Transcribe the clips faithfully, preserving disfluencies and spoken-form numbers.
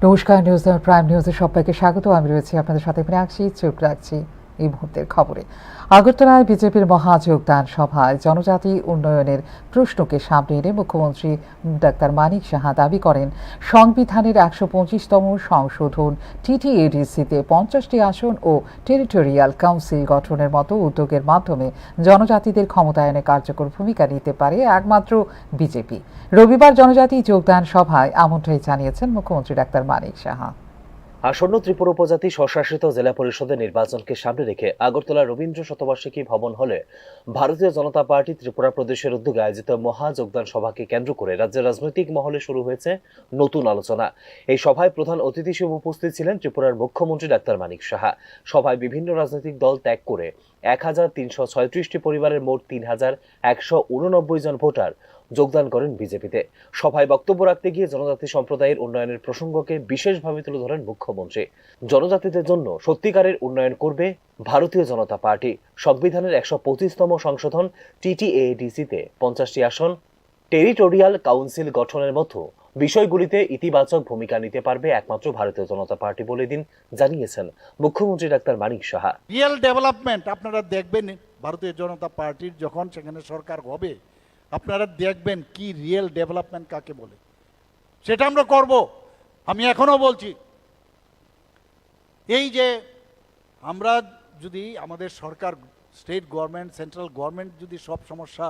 নমস্কার, news on prime নিউজে সবাইকে স্বাগত। আমি রয়েছি আপনাদের সাথে মীনাক্ষী। চোখ রাখছি এই মুহূর্তের খবরে। আগরতলায় বিজেপির মহা যোগদান সভায় জনজাতি উন্নয়নের প্রশ্নকে সামনে এনে মুখ্যমন্ত্রী ডাক্তার মানিক সাহা দাবি করেন, সংবিধানের একশো পঁচিশতম সংশোধন, টিটিএডিসিতে পঞ্চাশটি আসন ও টেরিটোরিয়াল কাউন্সিল গঠনের মতো উদ্যোগের মাধ্যমে জনজাতিদের ক্ষমতায়নে কার্যকর ভূমিকা নিতে পারে একমাত্র বিজেপি। রবিবার জনজাতি যোগদান সভায় এমনটাই জানিয়েছেন মুখ্যমন্ত্রী ডাক্তার মানিক সাহা। আসন্ন ত্রিপুরা উপজাতি স্বশাসিত জেলা পরিষদের নির্বাচনকে সামনে রেখে আগরতলা রবীন্দ্র শতবার্ষিকী ভবন হলে ভারতীয় জনতা পার্টি ত্রিপুরা প্রদেশের উদ্যোগে আয়োজিত মহা যোগদান সভাকে কেন্দ্র করে রাজ্যের রাজনৈতিক মহলে শুরু হয়েছে নতুন আলোচনা। এই সভায় প্রধান অতিথি হিসেবে উপস্থিত ছিলেন ত্রিপুরার মুখ্যমন্ত্রী ডাক্তার মানিক সাহা। সভায় বিভিন্ন রাজনৈতিক দল ত্যাগ করে এক হাজার তিনশো ছয়ত্রিশটি পরিবারের মোট তিন হাজার একশো উননব্বই জন ভোটার যোগদান করেন বিজেপিতে। সভায় বক্তব্য রাখতে গিয়ে জনজাতি সম্প্রদায়ের উন্নয়নের প্রসঙ্গকে বিশেষভাবে তুলে ধরেন মুখ্যমন্ত্রী। জনজাতিদের জন্য সত্যিকারের উন্নয়ন করবে ভারতীয় জনতা পার্টি। সংবিধানের একশো পঁচিশতম সংশোধন, টিটিএডিসিতে পঞ্চাশটি আসন, টেরিটোরিয়াল কাউন্সিল গঠনের মতো বিষয়গুলিতে ইতিবাচক ভূমিকা নিতে পারবে একমাত্র ভারতীয় জনতা পার্টি বলে দিন জানিয়েছেন মুখ্যমন্ত্রী ডাক্তার মানিক সাহা। রিয়েল ডেভেলপমেন্ট আপনারা দেখবেন ভারতীয় জনতা পার্টির যখন সেখানে সরকার হবে, আপনারা দেখবেন কি রিয়েল ডেভেলপমেন্ট কাকে বলে। সেটা আমরা করব। আমি এখনো বলছি, এই যে আমরা যদি আমাদের সরকার, স্টেট গভর্নমেন্ট, সেন্ট্রাল গভর্নমেন্ট যদি সব সমস্যা,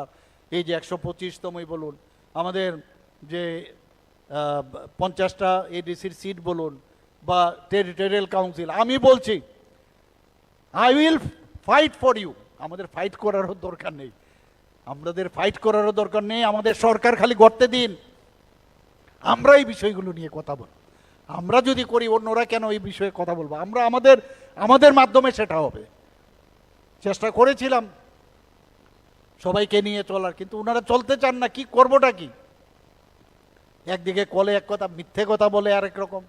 এই যে একশো পঁচিশতমই বলুন, আমাদের যে পঞ্চাশটা এডিসির সিট বলুন বা টেরিটোরিয়াল কাউন্সিল, আমি বলছি, I will fight for you. আমাদের ফাইট করারও দরকার নেই, আমাদের ফাইট করারও দরকার নেই। আমাদের সরকার খালি গড়তে দিন, আমরা এই বিষয়গুলো নিয়ে কথা বলব। আমরা যদি করি, অন্যরা কেন এই বিষয়ে কথা বলবো? আমরা আমাদের আমাদের মাধ্যমে সেটা হবে। চেষ্টা করেছিলাম সবাইকে নিয়ে চলার, কিন্তু ওনারা চলতে চান না। কি করবোটা কি? একদিকে কলে এক কথা, মিথ্যে কথা বলে আরেক রকম।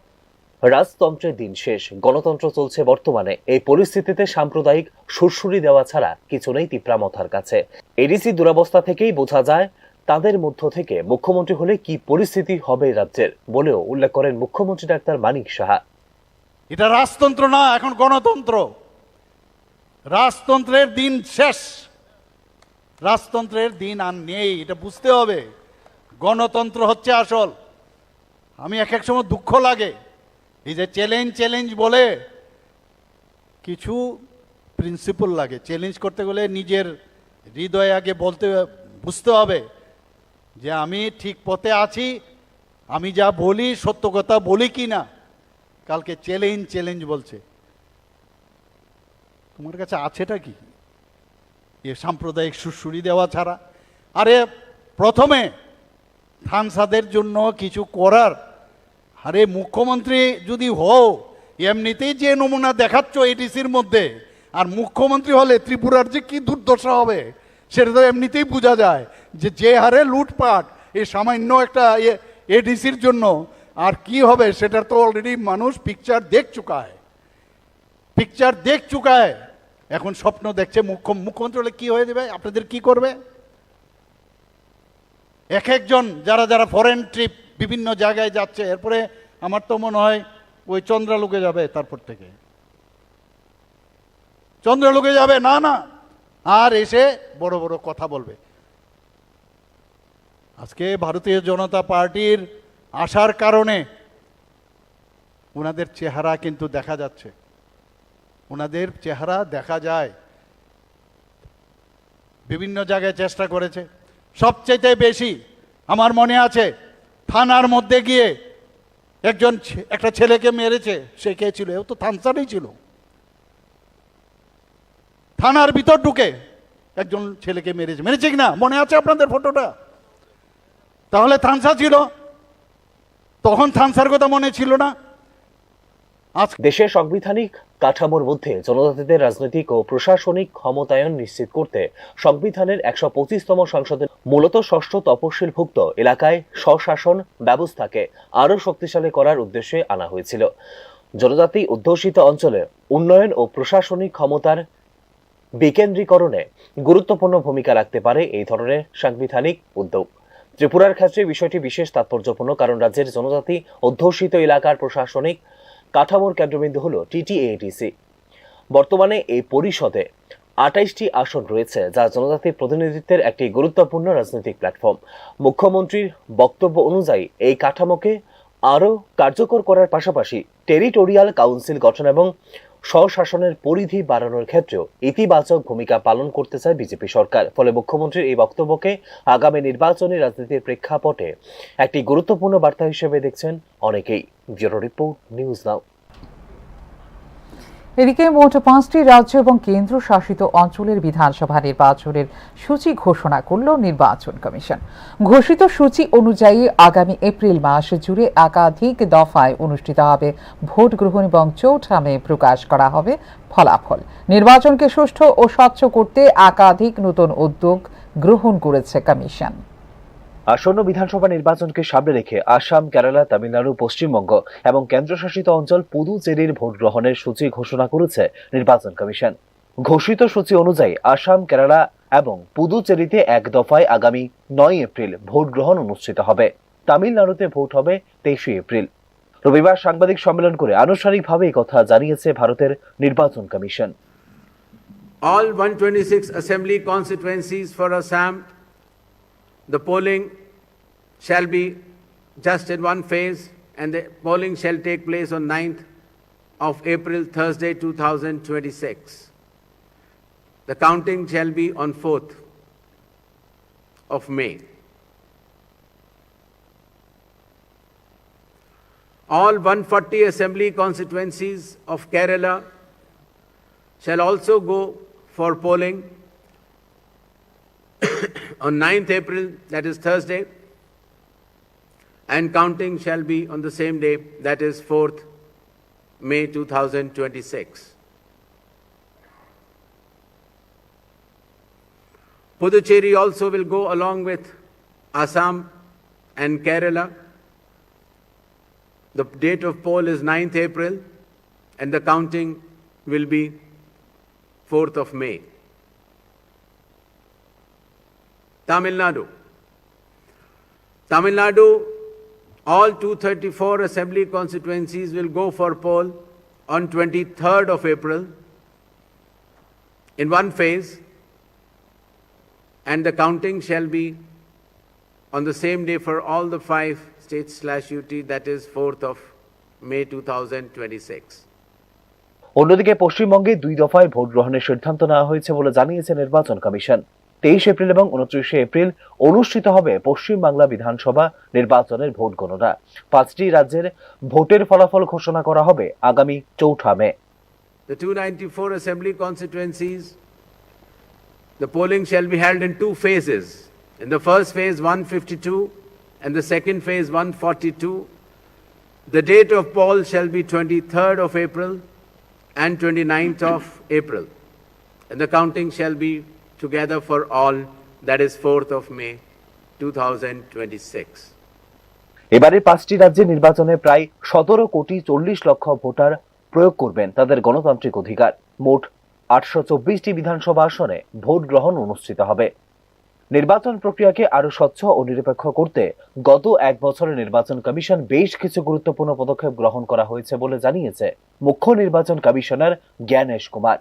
রাজতন্ত্রের দিন শেষ, গণতন্ত্র চলছে বর্তমানে। এই পরিস্থিতিতে সাম্প্রদায়িক সুরসুরি দেওয়া ছাড়া কিছু নেই তিপ্রা মথার কাছে। এডিসি দুরবস্থা থেকেই বোঝা যায় তাদের মধ্য থেকে মুখ্যমন্ত্রী হলে কি পরিস্থিতি হবে রাজ্যের, বলেও উল্লেখ করেন মুখ্যমন্ত্রী ডাক্তার মানিক সাহা। এটা রাজতন্ত্র না, এখন গণতন্ত্র। রাজতন্ত্রের দিন শেষ, রাজতন্ত্রের দিন আর নেই, এটা বুঝতে হবে। গণতন্ত্র হচ্ছে আসল। আমি এক এক সময় দুঃখ লাগে, এই যে চ্যালেঞ্জ চ্যালেঞ্জ বলে, কিছু প্রিন্সিপল লাগে। চ্যালেঞ্জ করতে গেলে নিজের হৃদয়ে আগে বলতে, বুঝতে হবে যে আমি ঠিক পথে আছি, আমি যা বলি সত্য কথা বলি কি না। কালকে চ্যালেঞ্জ চ্যালেঞ্জ বলছে, তোমার কাছে আছেটা কি? এ সাম্প্রদায়িক সুরসুরি দেওয়া ছাড়া। আরে, প্রথমে থানসাদের জন্য কিছু করার, আরে মুখ্যমন্ত্রী যদি হও, এমনিতেই যে নমুনা দেখাচ্ছ এডিসির মধ্যে, আর মুখ্যমন্ত্রী হলে ত্রিপুরার যে কি দুর্দশা হবে, সেটা তো এমনিতেই বোঝা যায় যে যে হারে লুটপাট এই সামান্য একটা এডিসির জন্য, আর কি হবে সেটার তো অলরেডি মানুষ পিকচার দেখ চুকা হয়, পিকচার দেখ চুকা হয়। এখন স্বপ্ন দেখছে মুখ্য মুখ্যমন্ত্রী হলে কি হয়ে যাবে, আপনাদের কি করবে। এক একজন যারা যারা ফরেন ট্রিপ বিভিন্ন জায়গায় যাচ্ছে, এরপরে আমার তো মনে হয় ওই চন্দ্রালোকে যাবে, তারপর থেকে চন্দ্রালোকে যাবে না, না, আর এসে বড় বড় কথা বলবে। আজকে ভারতীয় জনতা পার্টির আসার কারণে ওনাদের চেহারা কিন্তু দেখা যাচ্ছে, ওনাদের চেহারা দেখা যায়। বিভিন্ন জায়গায় চেষ্টা করেছে। সবচেয়ে বেশি আমার মনে আছে, থানার মধ্যে গিয়ে একজন ছে- একটা ছেলেকে মেরেছে। সে কে ছিল? ও তো থানসারই ছিল। থানার ভিতর ঢুকে একজন ছেলেকে মেরেছে, মেরেছে কি না? মনে আছে আপনাদের ফটোটা? তাহলে থানসা ছিল, তখন থানসার কথা মনে ছিল না। আজ দেশের সাংবিধানিক কাঠামোর মধ্যে জনজাতিদের রাজনৈতিক ও প্রশাসনিক ক্ষমতায়ন নিশ্চিত করতে সংবিধানের একশো পঁচিশতম সংশোধন মূলত ষষ্ঠ তপশিলভুক্ত এলাকায় স্বশাসন ব্যবস্থাকে আরও শক্তিশালী করার উদ্দেশ্যে আনা হয়েছিল। জনজাতি অধ্যুষিত অঞ্চলে উন্নয়ন ও প্রশাসনিক ক্ষমতার বিকেন্দ্রীকরণে গুরুত্বপূর্ণ ভূমিকা রাখতে পারে এই ধরনের সাংবিধানিক উদ্যোগ। ত্রিপুরার ক্ষেত্রে বিষয়টি বিশেষ তাৎপর্যপূর্ণ, কারণ রাজ্যের জনজাতি অধ্যুষিত এলাকার প্রশাসনিক কাঠামোর কেন্দ্রবিন্দু হল টিটিএডিসি। বর্তমানে এই পরিষদে আঠাইশটি আসন রয়েছে, যা জনজাতির প্রতিনিধিত্বের একটি গুরুত্বপূর্ণ রাজনৈতিক প্ল্যাটফর্ম। মুখ্যমন্ত্রীর বক্তব্য অনুযায়ী, এই কাঠামোকে আরও কার্যকর করার পাশাপাশি টেরিটোরিয়াল কাউন্সিল গঠন এবং স্বশাসনের পরিধি বাড়ানোর ক্ষেত্রেও ইতিবাচক ভূমিকা পালন করতে চায় বিজেপি সরকার। ফলে মুখ্যমন্ত্রীর এই বক্তব্যকে আগামী নির্বাচনী রাজনীতির প্রেক্ষাপটে একটি গুরুত্বপূর্ণ বার্তা হিসেবে দেখছেন অনেকেই। Bureau report, news now. এদিকে মোট পাঁচটি রাজ্য এবং কেন্দ্রশাসিত অঞ্চলের বিধানসভা নির্বাচনের সূচি ঘোষণা করল নির্বাচন কমিশন। ঘোষিত সূচি অনুযায়ী আগামী এপ্রিল মাস জুড়ে একাধিক দফায় অনুষ্ঠিত হবে ভোট গ্রহণ এবং চৌঠা মে প্রকাশ করা হবে ফলাফল। নির্বাচনকে সুষ্ঠু ও স্বচ্ছ করতে একাধিক নতুন উদ্যোগ গ্রহণ করেছে কমিশন। আসন্ন বিধানসভা নির্বাচনকে সামনে রেখে আসাম, কেরালা, তামিলনাড়ু, পশ্চিমবঙ্গ এবং কেন্দ্রশাসিত অঞ্চল পুদুচেরির ভোট গ্রহণের সূচি ঘোষণা করেছে নির্বাচন কমিশন। ঘোষিত সূচি অনুযায়ী আসাম, কেরালা এবং পুদুচেরিতে এক দফায় আগামী নয় এপ্রিল ভোট গ্রহণ অনুষ্ঠিত হবে। তামিলনাড়ুতে ভোট হবে তেইশে এপ্রিল। রবিবার সাংবাদিক সম্মেলন করে আনুষ্ঠানিকভাবে এই কথা জানিয়েছে ভারতের নির্বাচন commission. All one twenty-six assembly constituencies for Assam, the polling shall be just in one phase, and the polling shall take place on ninth of April, Thursday, two thousand twenty-six. The counting shall be on fourth of May. All one forty assembly constituencies of Kerala shall also go for polling on ninth April, that is Thursday, and counting shall be on the same day, that is fourth May two thousand twenty-six. Puducherry also will go along with Assam and Kerala. The date of poll is ninth April, and the counting will be fourth of May. Tamil Nadu. Tamil Nadu, all two thirty-four assembly constituencies will go for poll on twenty-third of April in one phase, and the counting shall be on the same day for all the five states slash U T, that is fourth of May two thousand twenty-six. অন্যদিকে পশ্চিমবঙ্গে দুই দফায় ভোট গ্রহণের সিদ্ধান্ত নেওয়া হয়েছে বলে জানিয়েছে নির্বাচন কমিশন। তেইশ এপ্রিল এবং ঊনত্রিশে এপ্রিল অনুষ্ঠিত হবে পশ্চিমবাংলা বিধানসভা নির্বাচনের ভোট গণনা। পাঁচটি রাজ্যের ভোটের ফলাফল ঘোষণা করা হবে আগামী চৌঠা মে। The two ninety-four assembly constituencies, the polling shall be held in two phases. In the first phase, one fifty-two, and the second phase, one forty-two. The date of poll shall be twenty-third of April and twenty-ninth of April. And the counting shall be together for all, that is fourth of May, two thousand twenty-six. এবারে পাঁচটি রাজ্যে নির্বাচনে প্রায় সতেরো কোটি চল্লিশ লক্ষ ভোটার প্রয়োগ করবেন তাদের গণতান্ত্রিক অধিকার। মোট আটশো চব্বিশটি বিধানসভা আসনে ভোট গ্রহণ অনুষ্ঠিত হবে। নির্বাচন প্রক্রিয়াকে আরও স্বচ্ছ ও নিরপেক্ষ করতে গত এক বছরে নির্বাচন কমিশন বেশ কিছু গুরুত্বপূর্ণ পদক্ষেপ গ্রহণ করা হয়েছে বলে জানিয়েছে মুখ্য নির্বাচন কমিশনার জ্ঞানেশ কুমার।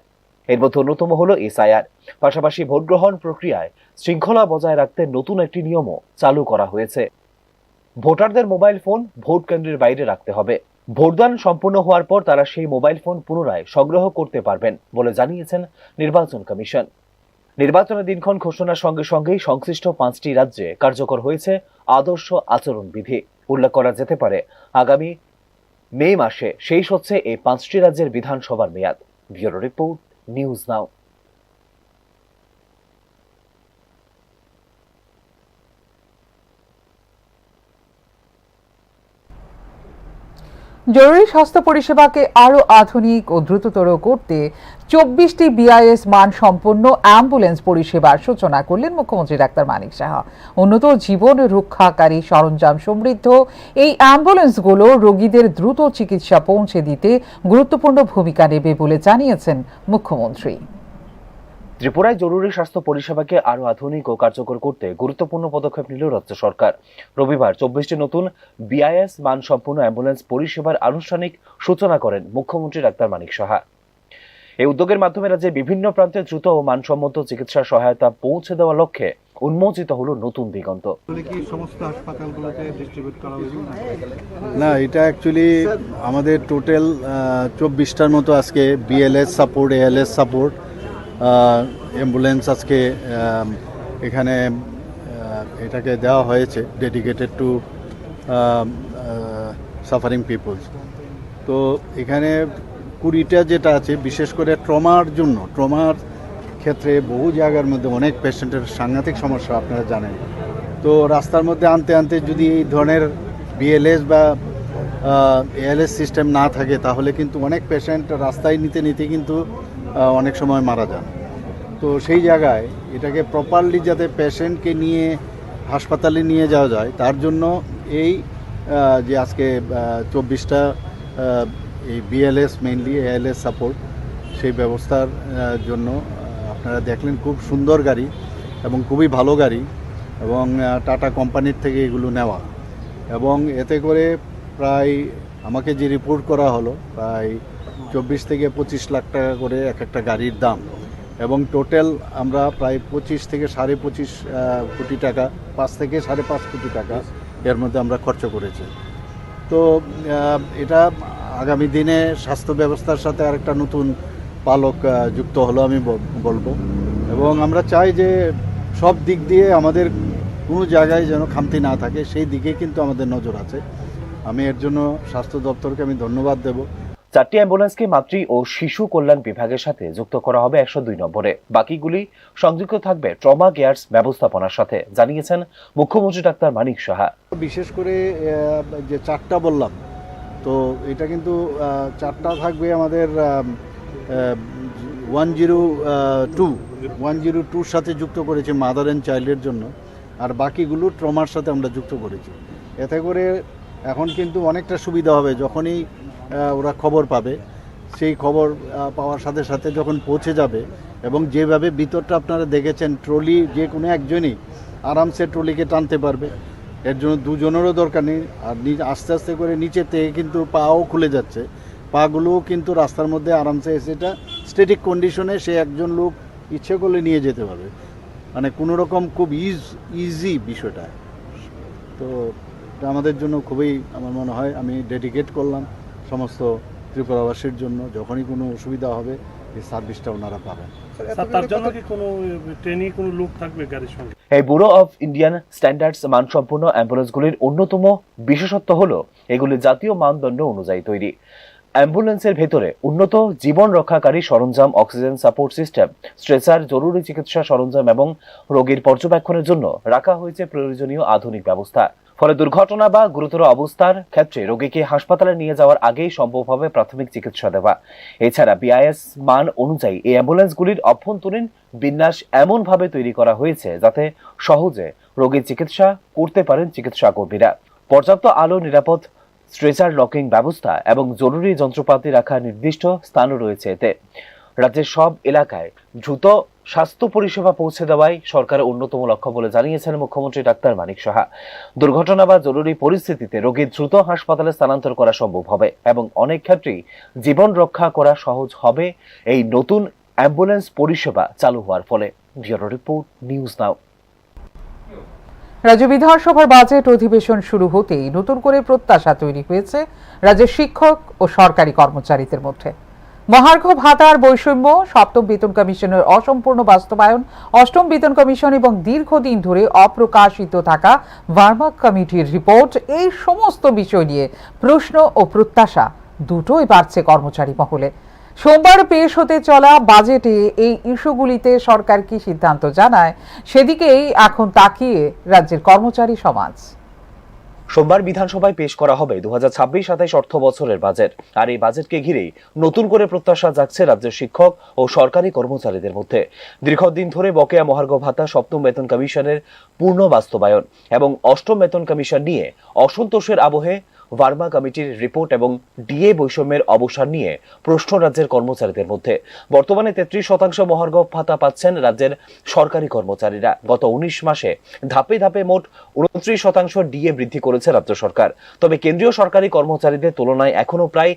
এর মধ্যে অন্যতম হল এসআইআর। পাশাপাশি ভোট গ্রহণ প্রক্রিয়ায় শৃঙ্খলা বজায় রাখতে নতুন একটি নিয়মও চালু করা হয়েছে। ভোটারদের মোবাইল ফোন ভোট কেন্দ্রের বাইরে রাখতে হবে। ভোটদান সম্পন্ন হওয়ার পর তারা সেই মোবাইল ফোন পুনরায় সংগ্রহ করতে পারবেন বলে জানিয়েছেন নির্বাচন কমিশন। নির্বাচনের দিনক্ষণ ঘোষণার সঙ্গে সঙ্গেই সংশ্লিষ্ট পাঁচটি রাজ্যে কার্যকর হয়েছে আদর্শ আচরণবিধি। উল্লেখ করা যেতে পারে, আগামী মে মাসে শেষ হচ্ছে এই পাঁচটি রাজ্যের বিধানসভার মেয়াদ। Bureau report, news now. জরুরি স্বাস্থ্য পরিষেবাকে আরও আধুনিক ও দ্রুততর করতে চব্বিশটি বিআইএস মানসম্পন্ন অ্যাম্বুলেন্স পরিষেবার সূচনা করলেন মুখ্যমন্ত্রী ডাক্তার মানিক সাহা। উন্নত জীবন রক্ষাকারী সরঞ্জাম সমৃদ্ধ এই অ্যাম্বুলেন্সগুলো রোগীদের দ্রুত চিকিৎসা পৌঁছে দিতে গুরুত্বপূর্ণ ভূমিকা নেবে বলে জানিয়েছেন মুখ্যমন্ত্রী। ত্রিপুরায় জরুরি স্বাস্থ্য পরিষেবাকে আরও আধুনিক ও কার্যকর করতে গুরুত্বপূর্ণ পদক্ষেপ নিল রাজ্য সরকার। রবিবার চব্বিশটি নতুন বিআইএস মানসম্পন্ন অ্যাম্বুলেন্স পরিষেবার আনুষ্ঠানিক সূচনা করেন মুখ্যমন্ত্রী ডাক্তার মানিক সাহা। এই উদ্যোগের মাধ্যমে রাজ্যের বিভিন্ন প্রান্তে দ্রুত ও মানসম্মত চিকিৎসা সহায়তা পৌঁছে দেওয়ার লক্ষ্যে উন্মোচিত হলো নতুন দিগন্ত। আসলে কি সমস্ত হাসপাতালগুলোতে ডিস্ট্রিবিউট করা হয়েছে? না, এটা অ্যাকচুয়ালি আমাদের টোটাল চব্বিশটার মতো আজকে BLS support, ALS support, ambulance আজকে আহ, এখানে আহ, এটাকে দেওয়া হয়েছে, ডেডিকেটেড টু সাফারিং পিপলস। তো এখানে কুড়িটা যেটা আছে, বিশেষ করে ট্রমার জন্য, ট্রমার ক্ষেত্রে বহু জায়গার মধ্যে অনেক পেশেন্টের সাংঘাতিক সমস্যা, আপনারা জানেন। তো রাস্তার মধ্যে আনতে আনতে যদি এই ধরনের বিএলএস বা এএলএস সিস্টেম না থাকে, তাহলে কিন্তু অনেক পেশেন্ট রাস্তায় নিতে নিতে কিন্তু আহ, অনেক সময় মারা যান। তো সেই জায়গায় এটাকে প্রপারলি যাতে পেশেন্টকে নিয়ে হাসপাতালে নিয়ে যাওয়া যায়, তার জন্য এই আহ, যে আজকে চব্বিশটা এই বিএলএস, মেইনলি এএলএস সাপোর্ট, সেই ব্যবস্থার আহ, জন্য আহ, আপনারা দেখলেন, খুব সুন্দর গাড়ি এবং খুবই ভালো গাড়ি, এবং আহ, টাটা কোম্পানির থেকে এগুলো নেওয়া। এবং এতে করে প্রায়, আমাকে যে রিপোর্ট করা হলো, প্রায় চব্বিশ থেকে পঁচিশ লাখ টাকা করে এক একটা গাড়ির দাম, এবং টোটাল আমরা প্রায় পঁচিশ থেকে সাড়ে পঁচিশ আহ, কোটি টাকা, পাঁচ থেকে সাড়ে পাঁচ কোটি টাকা এর মধ্যে আমরা খরচ করেছি। তো আহ, এটা আগামী দিনে স্বাস্থ্য ব্যবস্থার সাথে আরেকটা নতুন পালক আহ, যুক্ত হলো, আমি ব- বলবো। এবং আমরা চাই যে সব দিক দিয়ে আমাদের কোনো জায়গায় যেন খামতি না থাকে, সেই দিকে কিন্তু আমাদের নজর আছে। আমি এর জন্য স্বাস্থ্য দপ্তরকে আমি ধন্যবাদ দেব। চারটি অ্যাম্বুলেন্সকে মাতৃ ও শিশু কল্যাণ বিভাগের সাথে যুক্ত করা হবে একশো দুই নম্বরে। বাকিগুলি সংযুক্ত থাকবে ট্রমা কেয়ার্স ব্যবস্থাপনার সাথে, জানিয়েছেন মুখ্যমন্ত্রী ডাক্তার মানিক সাহা। বিশেষ করে আহ, যে চারটা বললাম, তো এটা কিন্তু আহ, চারটা থাকবে আমাদের one zero two, one zero টুর সাথে যুক্ত করেছে মাদার অ্যান্ড চাইল্ডের জন্য, আর বাকিগুলো ট্রমার সাথে আমরা যুক্ত করেছি। এতে করে এখন কিন্তু অনেকটা সুবিধা হবে, যখনই আহ, ওরা খবর পাবে, সেই খবর আহ, পাওয়ার সাথে সাথে যখন পৌঁছে যাবে এবং যেভাবে ভিতরটা আপনারা দেখেছেন, ট্রলি যে কোনো একজনই আরামসে ট্রলিকে টানতে পারবে, এর জন্য দুজনেরও দরকার নেই। আর নিচ- আস্তে আস্তে করে নিচের থেকে কিন্তু পাও খুলে যাচ্ছে, পাগুলোও কিন্তু রাস্তার মধ্যে আরামসে এসে এটা স্ট্যাটিক কন্ডিশনে সে একজন লোক ইচ্ছে করলে নিয়ে যেতে পারবে, মানে কোনো রকম খুব ইজ ইজি বিষয়টা। তো এটা আমাদের জন্য খুবই, আমার মনে হয়, আমি ডেডিকেট করলাম সমস্ত ত্রিপুরাবাসীর জন্য, যখনই কোনো অসুবিধা হবে এই সার্ভিসটা ওনারা পাবেন। স্যার, তার জন্য কি কোনো ট্রেনে কোনো লোক থাকবে গাড়ির সঙ্গে? এই ব্যুরো অফ ইন্ডিয়ান স্ট্যান্ডার্ডস মানসম্পন্ন অ্যাম্বুলেন্সগুলির অন্যতম বিশেষত্ব হল এগুলি জাতীয় মানদণ্ড অনুযায়ী তৈরি। অ্যাম্বুলেন্সের ভেতরে উন্নত জীবন রক্ষাকারী সরঞ্জাম, অক্সিজেন সাপোর্ট সিস্টেম, স্ট্রেচার, জরুরি চিকিৎসা সরঞ্জাম এবং রোগীর পর্যবেক্ষণের জন্য রাখা হয়েছে প্রয়োজনীয় আধুনিক ব্যবস্থা। ফলে দুর্ঘটনা বা গুরুতর অবস্থার ক্ষেত্রে রোগীকে হাসপাতালে নিয়ে যাওয়ার আগেই সম্ভব হবে প্রাথমিক চিকিৎসা দেওয়া। এছাড়া বিআইএস মান অনুযায়ী এই অ্যাম্বুলেন্সগুলির অভ্যন্তরীণ বিন্যাস এমনভাবে তৈরি করা হয়েছে যাতে সহজে রোগীর চিকিৎসা করতে পারেন চিকিৎসা কর্মীরা। পর্যাপ্ত আলো, নিরাপদ স্ট্রেচার লকিং ব্যবস্থা এবং জরুরি যন্ত্রপাতি রাখার নির্দিষ্ট স্থানও রয়েছে এতে। রাজ্যের সব এলাকায় দ্রুত স্বাস্থ্য পরিষেবা পৌঁছে দেওয়াই সরকারের অন্যতম লক্ষ্য বলে জানিয়েছেন মুখ্যমন্ত্রী ডাক্তার মানিক সাহা। দুর্ঘটনা বা জরুরি পরিস্থিতিতে রোগী দ্রুত হাসপাতালে স্থানান্তর করা সম্ভব হবে এবং অনেক ক্ষেত্রেই জীবন রক্ষা করা সহজ হবে এই নতুন অ্যাম্বুলেন্স পরিষেবা চালু হওয়ার ফলে। Bureau report, news now. রাজ্য বিধানসভার বাজেট অধিবেশন শুরু হতেই নতুন করে প্রত্যাশা তৈরি হয়েছে রাজ্যের শিক্ষক ও সরকারি কর্মচারীদের মধ্যে। মহার্ঘ ভাতার বৈষম্য, সপ্তম বেতন কমিশনের অসম্পূর্ণ বাস্তবায়ন, অষ্টম বেতন কমিশন এবং দীর্ঘদিন ধরে অপ্রকাশিত থাকা ভার্মা কমিটির রিপোর্ট, এই সমস্ত বিষয় নিয়ে প্রশ্ন ও প্রত্যাশা দুটোই বাড়ছে কর্মচারী মহলে। সোমবার পেশ হতে চলা বাজেটে এই ইস্যুগুলিতে সরকার কি সিদ্ধান্ত জানায়, সেদিকেই এখন তাকিয়ে রাজ্যের কর্মচারী সমাজ। সোমবার বিধানসভায় পেশ করা হবে দু হাজার ছাব্বিশ সাতাইশ অর্থ বছরের বাজেট। আর এই বাজেটকে ঘিরেই নতুন করে প্রত্যাশা জাগছে রাজ্যের শিক্ষক ও সরকারি কর্মচারীদের মধ্যে। দীর্ঘদিন ধরে বকেয়া মহার্ঘ ভাতা, সপ্তম বেতন কমিশনের পূর্ণ বাস্তবায়ন এবং অষ্টম বেতন কমিশন নিয়ে অসন্তোষের আবহে ভার্মা কমিটির রিপোর্ট এবং ডিএ বৈষম্যের অবসান নিয়ে প্রশ্ন রাজ্যের কর্মচারীদের মধ্যে। বর্তমানে তেত্রিশ শতাংশ মহার্ঘ ভাতা পাচ্ছেন রাজ্যের সরকারি কর্মচারীরা। গত উনিশ মাসে ধাপে ধাপে মোট ঊনত্রিশ শতাংশ ডিএ বৃদ্ধি করেছে রাজ্য সরকার। তবে কেন্দ্রীয় সরকারি কর্মচারীদের তুলনায় এখনও প্রায়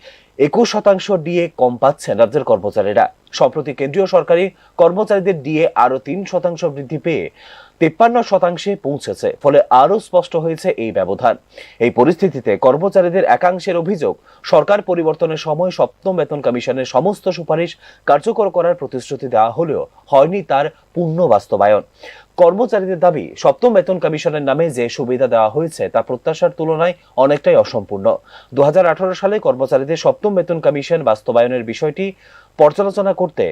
একুশ শতাংশ ডিএ কম পাচ্ছেন রাজ্যের কর্মচারীরা। সম্প্রতি কেন্দ্রীয় সরকারি কর্মচারীদের ডিএ আরও তিন শতাংশ বৃদ্ধি পেয়ে তিপ্পান্ন শতাংশে পৌঁছেছে। ফলে আরও স্পষ্ট হয়েছে এই ব্যবধান। এই পরিস্থিতিতে কর্মচারীদের একাংশের অভিযোগ, সরকার পরিবর্তনের সময় সপ্তম বেতন কমিশনের সমস্ত সুপারিশ কার্যকর করার প্রতিশ্রুতি দেওয়া হলেও হয়নি তার পূর্ণ বাস্তবায়ন। কর্মচারীদের দাবি, সপ্তম বেতন কমিশনের নামে যে সুবিধা দেওয়া হয়েছে তা প্রত্যাশার তুলনায় অনেকটাই অসম্পূর্ণ। দু হাজার আঠারো সালে কর্মচারীদের সপ্তম বেতন কমিশন বাস্তবায়নের বিষয়টি পর্যালোচনা করতে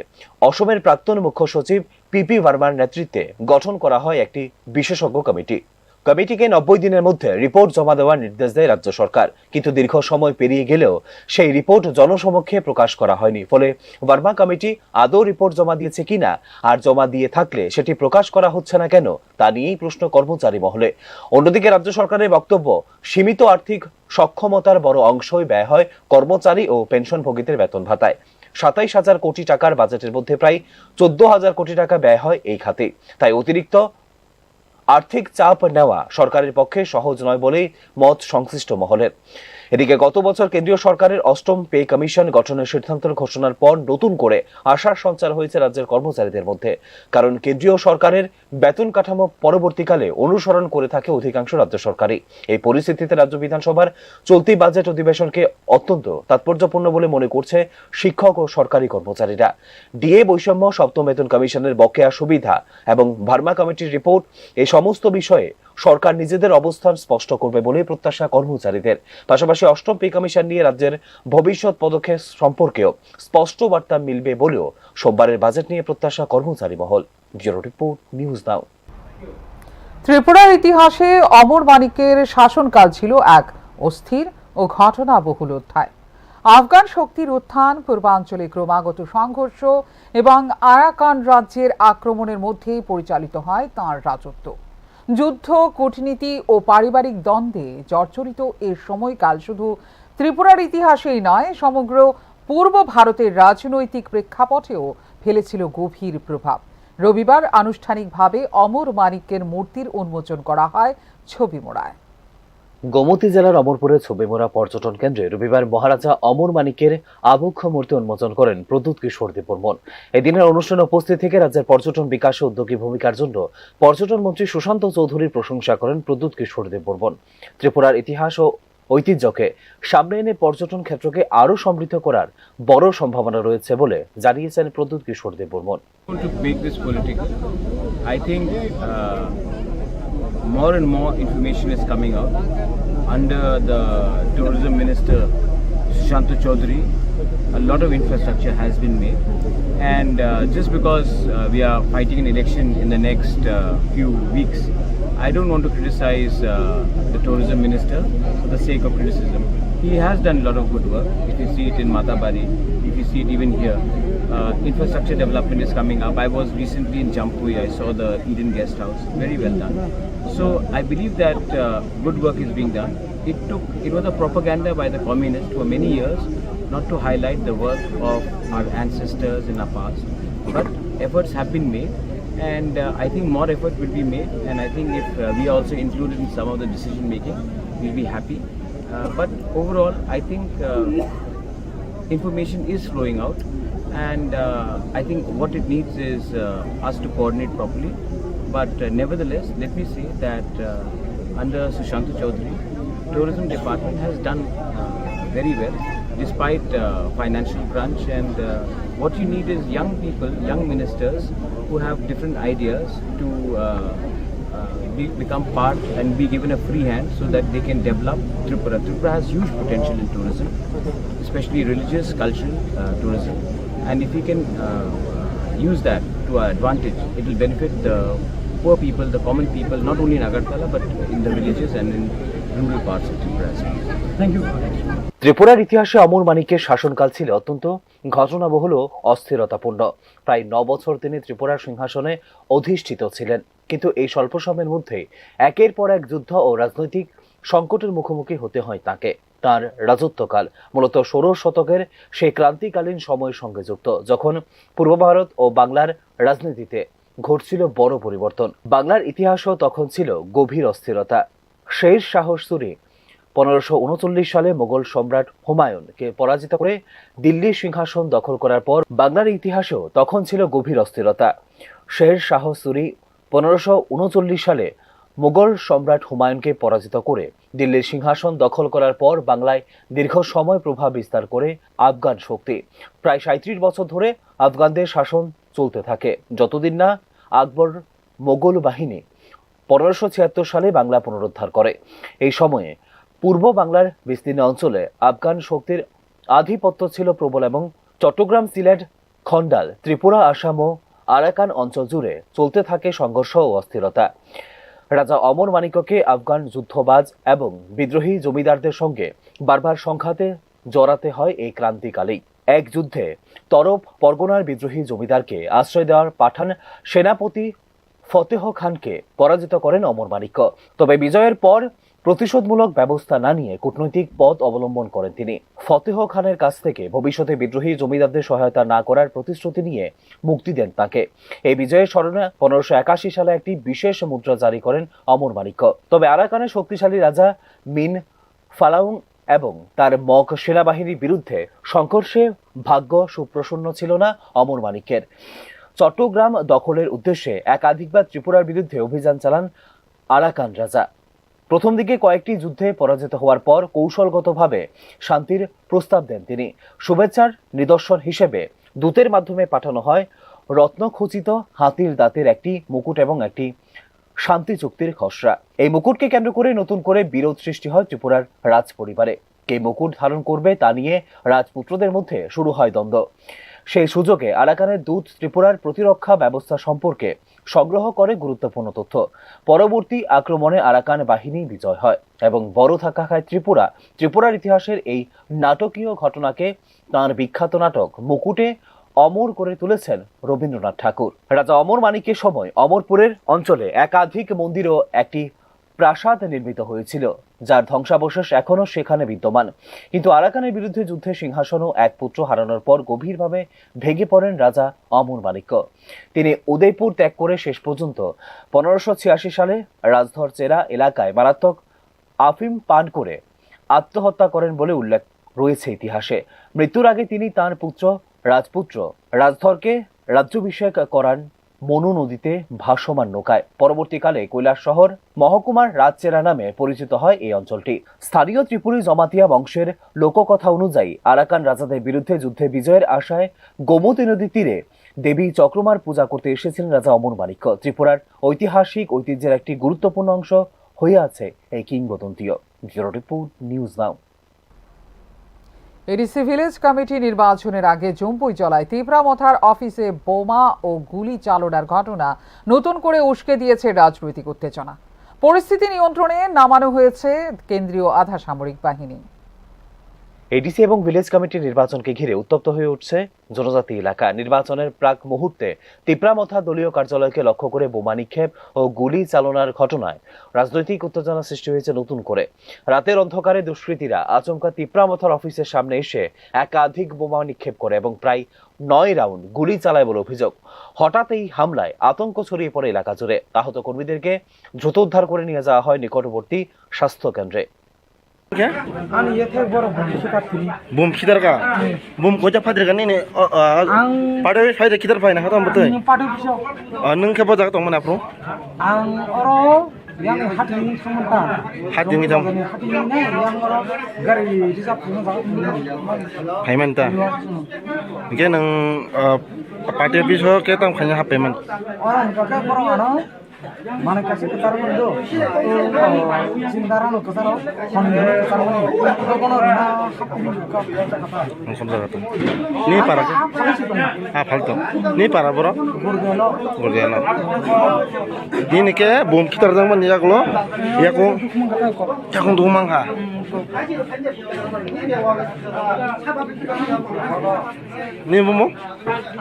অসমের প্রাক্তন মুখ্য সচিব পিপি ভার্মার নেতৃত্বে গঠন করা হয় একটি বিশেষজ্ঞ কমিটি। কমিটিকে নব্বই দিনের মধ্যে রিপোর্ট জমা দেওয়ার নির্দেশ দেয় রাজ্য সরকার, কিন্তু দীর্ঘ সময় পেরিয়ে গেলেও সেই রিপোর্ট জনসমক্ষে প্রকাশ করা হয়নি। ফলে ভার্মা কমিটি আদৌ রিপোর্ট জমা দিয়েছে কিনা, আর জমা দিয়ে থাকলে সেটি প্রকাশ করা হচ্ছে না কেন, তা নিয়েই প্রশ্ন কর্মচারী মহলে। অন্যদিকে রাজ্য সরকারের বক্তব্য, সীমিত আর্থিক সক্ষমতার বড় অংশই ব্যয় হয় কর্মচারী ও পেনশনভোগীদের বেতন ভাতায়। সাতাইশ হাজার কোটি টাকার বাজেটের মধ্যে প্রায় চোদ্দ হাজার কোটি টাকা ব্যয় হয় এই খাতে। তাই অতিরিক্ত আর্থিক চাপ নেওয়া সরকারের পক্ষে সহজ নয় বলেই মত সংশ্লিষ্ট মহলের। এদিকে গত বছর কেন্দ্রীয় সরকারের অষ্টম পে কমিশন গঠনের সিদ্ধান্ত ঘোষণার পর নতুন করে আশার সঞ্চার হয়েছে রাজ্যের কর্মচারীদের মধ্যে। কারণ কেন্দ্রীয় সরকারের বেতন কাঠামো পরবর্তীকালে অনুসরণ করে থাকে অধিকাংশ রাজ্য সরকারই। এই পরিস্থিতিতে রাজ্য বিধানসভার চলতি বাজেট অধিবেশনকে অত্যন্ত তাৎপর্যপূর্ণ বলে মনে করছে শিক্ষক ও সরকারি কর্মচারীরা। ডিএ বৈষম্য, সপ্তম বেতন কমিশনের বকেয়া সুবিধা এবং ভার্মা কমিটির রিপোর্ট, এই সমস্ত বিষয়ে সরকার নিজেদের অবস্থান স্পষ্ট করবে বলে প্রত্যাশা কর্মচারীদের। পাশাপাশি অষ্টম পে কমিশন নিয়ে রাজ্যের ভবিষ্যৎ পদক্ষেপ সম্পর্কেও স্পষ্ট বার্তা মিলবে বলেও সোমবারের বাজেট নিয়ে প্রত্যাশা কর্মচারী মহল। Bureau report, news now. ত্রিপুরার ইতিহাসে অমর মানিক্যের শাসনকাল ছিল এক অস্থির ও ঘটনাবহুল অধ্যায়। আফগান শক্তির উত্থান, পূর্বাঞ্চলে ক্রমাগত সংঘর্ষ এবং আরাকান রাজ্যের আক্রমণের মধ্যেই পরিচালিত হয় তাঁর রাজত্ব। যুদ্ধ, কূটনীতি ও পারিবারিক দ্বন্দ্বে জর্জরিত এ সময়কাল শুধু ত্রিপুরার ইতিহাসেই নয়, সমগ্র পূর্ব ভারতের রাজনৈতিক প্রেক্ষাপটেও ফেলেছিল গভীর প্রভাব। রবিবার আনুষ্ঠানিকভাবে অমর মানিক্যের মূর্তির উন্মোচন করা হয় ছবিমুড়ায়। গোমতী জেলার অমরপুরের ছবিমুড়া পর্যটন কেন্দ্রে রবিবার মহারাজা অমর মানিক্যের আবক্ষ মূর্তি উন্মোচন করেন প্রদ্যুৎ কিশোর দেববর্মন। এই দিনের অনুষ্ঠানে উপস্থিত থেকে রাজ্যের পর্যটন বিকাশে উদ্যোগী ভূমিকার জন্য পর্যটন মন্ত্রী সুশান্ত চৌধুরীর প্রশংসা করেন প্রদ্যুৎ কিশোর দেববর্মন। ত্রিপুরার ইতিহাস ও ঐতিহ্যকে সামনে এনে পর্যটন ক্ষেত্রকে আরও সমৃদ্ধ করার বড় সম্ভাবনা রয়েছে বলে জানিয়েছেন প্রদ্যুৎ কিশোর Debbarman. To make this political, I think uh, more and more information is coming out under the tourism minister Sushanta Chaudhary. A lot of infrastructure has been made, and uh, just because uh, we are fighting an election in the next uh, few weeks, I don't want to criticize uh, the tourism minister for the sake of criticism. He has done a lot of good work. If you see it in Matabari, if you see it even here, uh, infrastructure development is coming up. I was recently in Jampui. I saw the Eden Guest House. Very well done. So I believe that uh, good work is being done. It took, it was a propaganda by the communists for many years not to highlight the work of our ancestors in our past. But efforts have been made, and uh, I think more effort will be made. And I think if uh, we are also included in some of the decision making, we'll be happy. Uh, but overall, I think uh, information is flowing out, and uh, I think what it needs is uh, us to coordinate properly. But uh, nevertheless, let me say that uh, under Sushanta Chaudhary, tourism department has done uh, very well despite uh, financial crunch. And uh, what you need is young people, young ministers who have different ideas to uh, uh, be, become part and be given a free hand so that they can develop Tripura. Tripura has huge potential in tourism, especially religious, cultural uh, tourism. And if we can uh, use that to our advantage, it will benefit the poor people, the common people, not only in Agartala but in the villages and in rural parts of Tripura as well. Thank you. ত্রিপুরার ইতিহাসে অমর মানিক্যের শাসনকাল ছিল অত্যন্ত ঘটনাবহুল ও অস্থিরতাপূর্ণ। প্রায় ন বছর তিনি ত্রিপুরার সিংহাসনে অধিষ্ঠিত ছিলেন, কিন্তু এই স্বল্প সময়ের মধ্যেই একের পর এক যুদ্ধ ও রাজনৈতিক সংকটের মুখোমুখি হতে হয় তাঁকে। তাঁর রাজত্বকাল মূলত ষোড়শ শতকের সেই ক্রান্তিকালীন সময়ের সঙ্গে যুক্ত, যখন পূর্ব ভারত ও বাংলার রাজনীতিতে ঘটছিল বড় পরিবর্তন। বাংলার ইতিহাসও তখন ছিল গভীর অস্থিরতা। শের শাহ সুরি পনেরোশো ঊনচল্লিশ সালে মোগল সম্রাট হুমায়ুনকে পরাজিত করে দিল্লির সিংহাসন দখল করার পর বাংলার ইতিহাসেও তখন ছিল গভীর অস্থিরতা। শের শাহ সুরি পনেরোশো ঊনচল্লিশ সালে মোগল সম্রাট হুমায়ুনকে পরাজিত করে দিল্লির সিংহাসন দখল করার পর বাংলায় দীর্ঘ সময় প্রভাব বিস্তার করে আফগান শক্তি। প্রায় সাঁইত্রিশ বছর ধরে আফগানদের শাসন চলতে থাকে, যতদিন না আকবর মোগল বাহিনী পনেরোশো ছিয়াত্তর সালে বাংলা পুনরুদ্ধার করে। এই সময়ে পূর্ব বাংলার বিস্তীর্ণ অঞ্চলে আফগান শক্তির আধিপত্য ছিল প্রবল এবং চট্টগ্রাম, সিলেট, খণ্ডাল, ত্রিপুরা, আসাম ও আরাকান অঞ্চল জুড়ে চলতে থাকে সংঘর্ষ ও অস্থিরতা। রাজা অমর মাণিক্যকে আফগান যুদ্ধবাজ এবং বিদ্রোহী জমিদারদের সঙ্গে বারবার সংঘাতে জড়াতে হয় এই ক্রান্তিকালেই। এক যুদ্ধে তরফ পরগনার বিদ্রোহী জমিদারকে আশ্রয় দেওয়ার পাঠান সেনাপতি ফতেহ খানকে পরাজিত করেন অমর মাণিক্য। তবে বিজয়ের পর প্রতিশোধমূলক ব্যবস্থা না নিয়ে কূটনৈতিক পথ অবলম্বন করেন তিনি। ফতেহ খানের কাছ থেকে ভবিষ্যতে বিদ্রোহী জমিদারদের সহায়তা না করার প্রতিশ্রুতি নিয়ে মুক্তি দেন তাকে। এই বিজয়ের স্মরণে পনেরোশো একাশি সালে একটি বিশেষ মুদ্রা জারি করেন অমর মাণিক্য। তবে আরাকানের শক্তিশালী রাজা মিন ফালাউং এবং তার মগ সেনাবাহিনীর বিরুদ্ধে সংঘর্ষে ভাগ্য সুপ্রসন্ন ছিল না অমর মাণিক্যের। চট্টগ্রাম দখলের উদ্দেশ্যে একাধিকবার ত্রিপুরার বিরুদ্ধে অভিযান চালান আরাকান রাজা। প্রথম দিকে কয়েকটি যুদ্ধে পরাজিত হওয়ার পর কৌশলগতভাবে শান্তির প্রস্তাব দেন তিনি। শুভেচ্ছার নিদর্শন হিসেবে দূতের মাধ্যমে পাঠানো হয় রত্নখচিত হাতির দাঁতের একটি মুকুট এবং একটি শান্তি চুক্তির খসড়া। এই মুকুটকে কেন্দ্র করে নতুন করে বিরোধ সৃষ্টি হয় ত্রিপুরার রাজ পরিবারে। কে মুকুট ধারণ করবে তা নিয়ে রাজপুত্রদের মধ্যে শুরু হয় দ্বন্দ্ব। সেই সুযোগে আরাকানের দূত ত্রিপুরার প্রতিরক্ষা ব্যবস্থা সম্পর্কে সংগ্রহ করে গুরুত্বপূর্ণ তথ্য। পরবর্তী আক্রমণে আরাকান বাহিনী বিজয় হয় এবং বড় ধাক্কা খায় ত্রিপুরা। ত্রিপুরার ইতিহাসের এই নাটকীয় ঘটনাকে তাঁর বিখ্যাত নাটক মুকুটে অমর করে তুলেছেন রবীন্দ্রনাথ ঠাকুর। রাজা অমর মাণিক্যের সময় অমরপুরের অঞ্চলে একাধিক মন্দির ও একটি প্রাসাদ নির্মিত হয়েছিল, যার ধ্বংসাবশেষ এখনও সেখানে বিদ্যমান। কিন্তু আরাকানের বিরুদ্ধে যুদ্ধে সিংহাসন ও এক পুত্র হারানোর পর গভীরভাবে ভেঙে পড়েন রাজা অমর মাণিক্য। তিনি উদয়পুর ত্যাগ করে শেষ পর্যন্ত পনেরোশো ছিয়াশি সালে রাজধর চেরা এলাকায় মারাত্মক আফিম পান করে আত্মহত্যা করেন বলে উল্লেখ রয়েছে ইতিহাসে। মৃত্যুর আগে তিনি তাঁর পুত্র রাজপুত্র রাজধরকে রাজ্যাভিষেক করান মনু নদীতে ভাসমান নৌকায়। পরবর্তীকালে কৈলাসহর মহকুমার রাজচেরা নামে পরিচিত হয় এই অঞ্চলটি। স্থানীয় ত্রিপুরী জমাতিয়া বংশের লোককথা অনুযায়ী আরাকান রাজাদের বিরুদ্ধে যুদ্ধে বিজয়ের আশায় গোমতী নদীর তীরে দেবী চক্রমার পূজা করতে এসেছিলেন রাজা অমর মাণিক্য। ত্রিপুরার ঐতিহাসিক ঐতিহ্যের একটি গুরুত্বপূর্ণ অংশ হয়ে আছে এই কিংবদন্তিও। Bureau report, news now. ADC village committee নির্বাচনের আগে জম্পুইজলায় তিপ্রা মথার অফিসে বোমা ও গুলি চালনার ঘটনা নতুন করে উস্কে দিয়েছে রাজনৈতিক উত্তেজনা। পরিস্থিতি নিয়ন্ত্রণে নামানো হয়েছে কেন্দ্রীয় আধা সামরিক বাহিনী। এডিসি এবং ভিলেজ কমিটি নির্বাচনকে ঘিরে উত্তপ্ত হয়ে উঠছে জনজাতি এলাকা। নির্বাচনের প্রাক মুহূর্তে তিপ্রা মথা দলীয় কার্যালয়কে লক্ষ্য করে বোমা নিক্ষেপ ও গুলি চালনার ঘটনায় রাজনৈতিক উত্তেজনা সৃষ্টি হয়েছে নতুন করে। রাতের অন্ধকারে দুষ্কৃতীরা আচমকা তিপ্রা মথার অফিসের সামনে এসে একাধিক বোমা নিক্ষেপ করে এবং প্রায় নয় রাউন্ড গুলি চালায় বলে অভিযোগ। হঠাৎ এই হামলায় আতঙ্ক ছড়িয়ে পড়ে এলাকা জুড়ে। আহত কর্মীদেরকে দ্রুত উদ্ধার করে নিয়ে যাওয়া হয় নিকটবর্তী স্বাস্থ্য কেন্দ্রে। Ani yethek borok bom khitar tini. Bom khitar ka? Bom koita phadir ka nini? O, o, Ang pade phaide khitar phai na khatam bwtwi? Ang pade bisa. O, nwng khe bo jaga tong mani aphuru? Ang oro yang hati ni thangman ta. Hati ni thang. Hati ni ne yang oro gari reserve thangman jaga tong mani. Phaiman ta. Hingke nwng, o, pade bisa khe tang khaina hap paiman? Oro hingka khe borok ano Mane kaisa kwchar mani do. Chini dara no kwcharo, honni no kwchar mani. Abo bono rina hapni ka. Ang somsa kata. Ni para. Ah, falto. Ni para boro? Gurgeno. Gurgeno. Nini ke bom khitar jang mani yaklo. Yakung. Yakung dungmang ha. Ni bumo?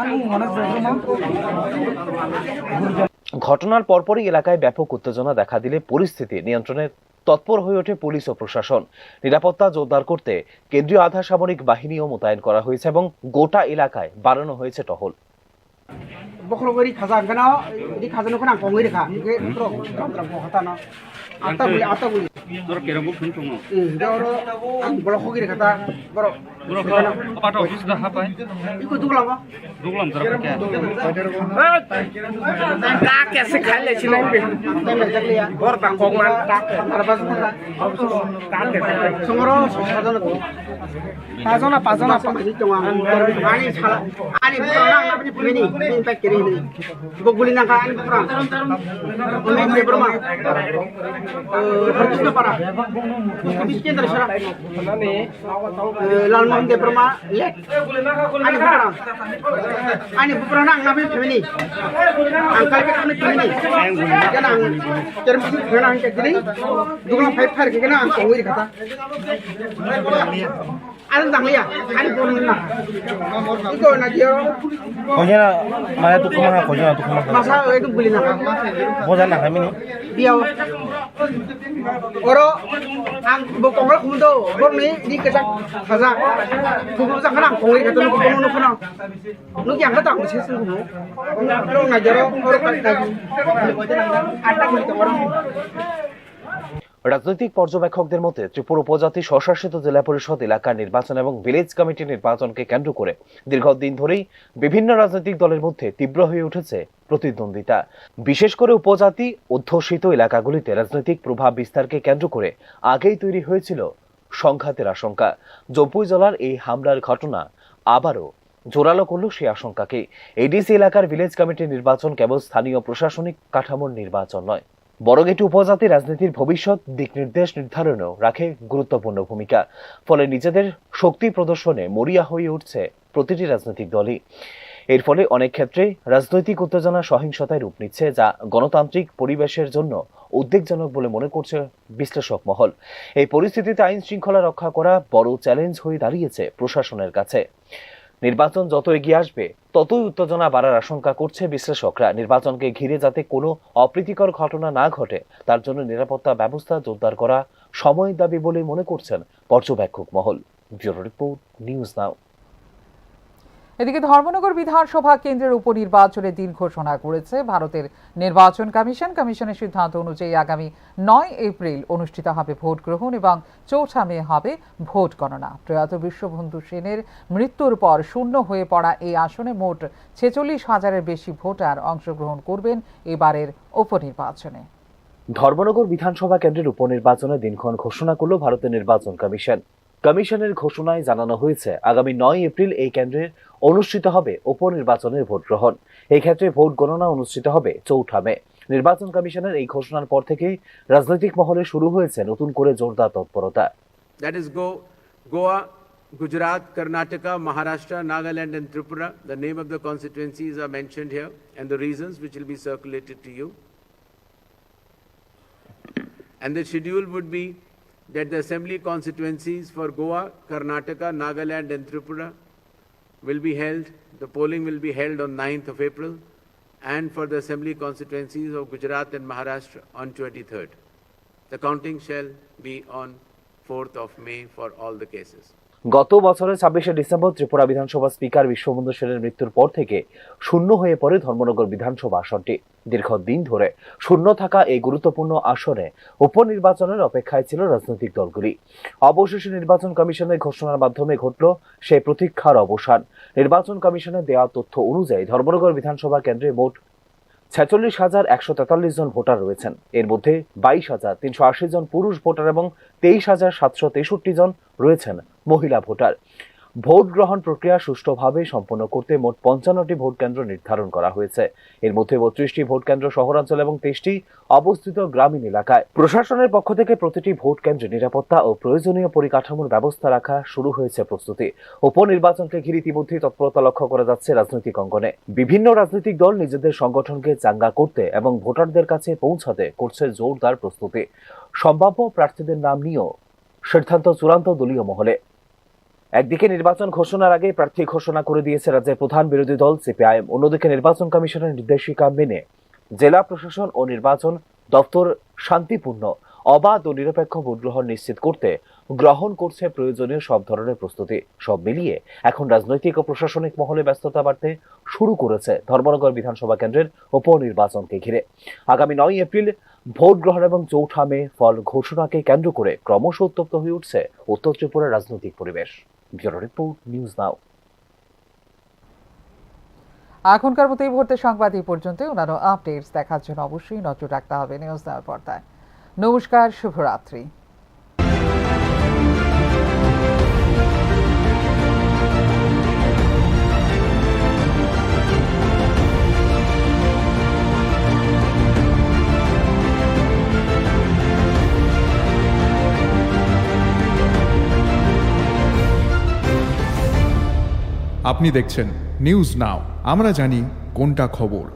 Ani mane jogro ma. ঘটনার পরপরই এলাকায় ব্যাপক উত্তেজনা দেখা দিলে পরিস্থিতি নিয়ন্ত্রণের তৎপর হয়ে ওঠে পুলিশ ও প্রশাসন। নিরাপত্তা জোরদার করতে কেন্দ্রীয় আধা সামরিক বাহিনীও মোতায়েন করা হয়েছে এবং গোটা এলাকায় বাড়ানো হয়েছে টহল। Bokhorok bai ri khaja, hwnkhe no ri khaja no khwnang kongwi rikha, hwnkhe borok tram tram kong kha ta no. Atta buli, atta buli. Norok kerong bo phun tongo. Hmm, hwnkhe oro ang bolok hogwi rikha ta, borok. Borok kha, apa to office da hapai? Iko duglam ba? Duglam jara kya? Ka kya se khai le chinai be. Bor ta kong man ta. Songoro, sajana. Pajona, pajona, pa-, ani sala, ani pajona, ani pini, pini pack kiri ni. Bo guli nangka ani pura. Omen Debbarma. Eh, Harkishnapara. Bis kendra sara. Eh, Lalmohan Debbarma, late. Ani pura. Ani pura nang nabi pini. Angkal ke kami pini. Kana ang terus kana ang ke gini. Duglam five fire ke kana ang kongwi kata. Ano tangliya, ani phone na. Iko na diyo. Kojana, maya tu kuma ha, kojana tu kuma ha. Masa itu buli na. Bojan na kami ni. Diyo. Oro, ang bo kongra khumundo, bor ni di kesak khaja. Khumundo sa kana, kongri kata nu khumundo khuna. Nu yang kata ang sih sungguh. Oro na jero, oro kata. Ada buli kongra. রাজনৈতিক পর্যবেক্ষকদের মতে, ত্রিপুরা উপজাতি স্বশাসিত জেলা পরিষদ এলাকার নির্বাচন এবং ভিলেজ কমিটি নির্বাচনকে কেন্দ্র করে দীর্ঘদিন ধরেই বিভিন্ন রাজনৈতিক দলের মধ্যে তীব্র হয়ে উঠেছে প্রতিদ্বন্দ্বিতা। বিশেষ করে উপজাতি অধ্যুষিত এলাকাগুলিতে রাজনৈতিক প্রভাব বিস্তারকে কেন্দ্র করে আগেই তৈরি হয়েছিল সংঘাতের আশঙ্কা। জম্পুইজলার এই হামলার ঘটনা আবারও জোরালো করল সেই আশঙ্কাকে। এডিসি এলাকার ভিলেজ কমিটি নির্বাচন কেবল স্থানীয় প্রশাসনিক কাঠামোর নির্বাচন নয়, বরং এটি উপজাতি রাজনীতির ভবিষ্যৎ দিক নির্দেশ নির্ধারণেও রাখে গুরুত্বপূর্ণ ভূমিকা। ফলে নিজেদের শক্তি প্রদর্শনে মরিয়া হয়ে উঠছে প্রতিটি রাজনৈতিক দলই। এর ফলে অনেক ক্ষেত্রে রাজনৈতিক উত্তেজনা সহিংসতায় রূপ নিচ্ছে, যা গণতান্ত্রিক পরিবেশের জন্য উদ্বেগজনক বলে মনে করছে বিশ্লেষক মহল। এই পরিস্থিতিতে আইন শৃঙ্খলা রক্ষা করা বড় চ্যালেঞ্জ হয়ে দাঁড়িয়েছে প্রশাসনের কাছে। নির্বাচন যত এগিয়ে আসবে, ততই উত্তেজনা বাড়ার আশঙ্কা করছে বিশ্লেষকরা। নির্বাচনকে ঘিরে যাতে কোনো অপ্রীতিকর ঘটনা না ঘটে, তার জন্য নিরাপত্তা ব্যবস্থা জোরদার করা সময়ের দাবি বলেই মনে করছেন পর্যবেক্ষক মহল। Bureau report, news now. এদিকে ধর্মনগর বিধানসভা কেন্দ্রের উপনির্বাচনের দিন ঘোষণা করেছে ভারতের নির্বাচন কমিশন। কমিশনের সিদ্ধান্ত অনুযায়ী আগামী নয় এপ্রিল অনুষ্ঠিত হবে ভোট গ্রহণ এবং চৌঠা মে হবে ভোট গণনা। প্রয়াত বিশ্ববন্ধু সেনের মৃত্যুর পর শূন্য হয়ে পড়া এই আসনে মোট ছেচল্লিশ হাজারের বেশি ভোটার অংশগ্রহণ করবেন এবারের উপনির্বাচনে। ধর্মনগর বিধানসভা কেন্দ্রের উপনির্বাচনের দিনক্ষণ ঘোষণা করল ভারতের নির্বাচন কমিশন। কমিশনের ঘোষণায় জানানো হয়েছে, আগামী নয় এপ্রিল এই কেন্দ্রের অনুষ্ঠিত হবে উপনির্বাচনের ভোট গ্রহণ। এই ক্ষেত্রে ভোট গণনা অনুষ্ঠিত হবে চৌঠা মে। নির্বাচন কমিশনের এই ঘোষণার পর থেকেই রাজনৈতিক মহলে শুরু হয়েছে নতুন করে জোরদার তৎপরতা। That is Go-, Goa, Gujarat, Karnataka, Maharashtra, Nagaland and Tripura. The name of the constituencies are mentioned here and the reasons which will be circulated to you. And the schedule would be that the assembly constituencies for Goa, Karnataka, Nagaland and Tripura will be held, the polling will be held on ninth of April, and for the assembly constituencies of Gujarat and Maharashtra on twenty-third. The counting shall be on fourth of May for all the cases. গত বছরের ছাব্বিশে ডিসেম্বর ত্রিপুরা বিধানসভা স্পিকার বিশ্ববন্ধু সেনের মৃত্যুর পর থেকে শূন্য হয়ে পড়ে ধর্মনগর বিধানসভা আসনটি। দীর্ঘদিন ধরে শূন্য থাকা এই গুরুত্বপূর্ণ আসনে উপনির্বাচনের অপেক্ষায় ছিল রাজনৈতিক দলগুলি। অবশেষে নির্বাচন কমিশনের ঘোষণার মাধ্যমে ঘটল সেই প্রতীক্ষার অবসান। নির্বাচন কমিশনের দেওয়া তথ্য অনুযায়ী, ধর্মনগর বিধানসভা কেন্দ্রে মোট ছেচল্লিশ হাজার একশো তেতাল্লিশ জন ভোটার রয়েছেন। এর মধ্যে বাইশ হাজার তিনশো আশি জন পুরুষ ভোটার এবং তেইশ হাজার সাতশো তেষট্টি জন রয়েছেন মহিলা ভোটার। ভোট গ্রহণ প্রক্রিয়া সুষ্ঠুভাবে সম্পন্ন করতে মোট পঞ্চান্নটি ভোট কেন্দ্র নির্ধারণ করা হয়েছে। এর মধ্যে বত্রিশটি ভোট কেন্দ্র শহরাঞ্চল এবং তেইশটি অবস্থিত গ্রামীণ এলাকায়। প্রশাসনের পক্ষ থেকে প্রতিটি ভোট কেন্দ্রে নিরাপত্তা ও প্রয়োজনীয় পরিকাঠামোর ব্যবস্থা রাখা শুরু হয়েছে প্রস্তুতি। উপনির্বাচনকে ঘিরে ইতিমধ্যেই তৎপরতা লক্ষ্য করা যাচ্ছে রাজনৈতিক অঙ্গনে। বিভিন্ন রাজনৈতিক দল নিজেদের সংগঠনকে চাঙ্গা করতে এবং ভোটারদের কাছে পৌঁছাতে করছে জোরদার প্রস্তুতি। সম্ভাব্য প্রার্থীদের নাম নিয়েও সিদ্ধান্ত চূড়ান্ত দলীয় মহলে। একদিকে নির্বাচন ঘোষণার আগে প্রার্থী ঘোষণা করে দিয়েছে রাজ্যের প্রধান বিরোধী দল সিপিআইএম। অন্যদিকে নির্বাচন কমিশনের নির্দেশিকা মেনে জেলা প্রশাসন ও নির্বাচন দপ্তর শান্তিপূর্ণ অবাধ ও নিরপেক্ষ ভোট গ্রহণ নিশ্চিত করতে গ্রহণ করছে প্রয়োজনীয় সব ধরনের প্রস্তুতি। সব মিলিয়ে এখন রাজনৈতিক ও প্রশাসনিক মহলে ব্যস্ততা বাড়তে শুরু করেছে ধর্মনগর বিধানসভা কেন্দ্রের উপনির্বাচনকে ঘিরে। আগামী নয় এপ্রিল ভোট গ্রহণ এবং চৌঠা মে ফল ঘোষণাকে কেন্দ্র করে ক্রমশ উত্তপ্ত হয়ে উঠছে উত্তর ত্রিপুরার রাজনৈতিক পরিবেশ। Bureau report, news now. এখনকার মতো এই মুহূর্তে সংবাদ এই পর্যন্ত। অন্যান্য আপডেটস দেখার জন্য অবশ্যই নজর রাখতে হবে নিউজ নাওর পর্দায়। নমস্কার, শুভরাত্রি। আপনি দেখছেন নিউজ নাও, আমরা জানি কোনটা খবর।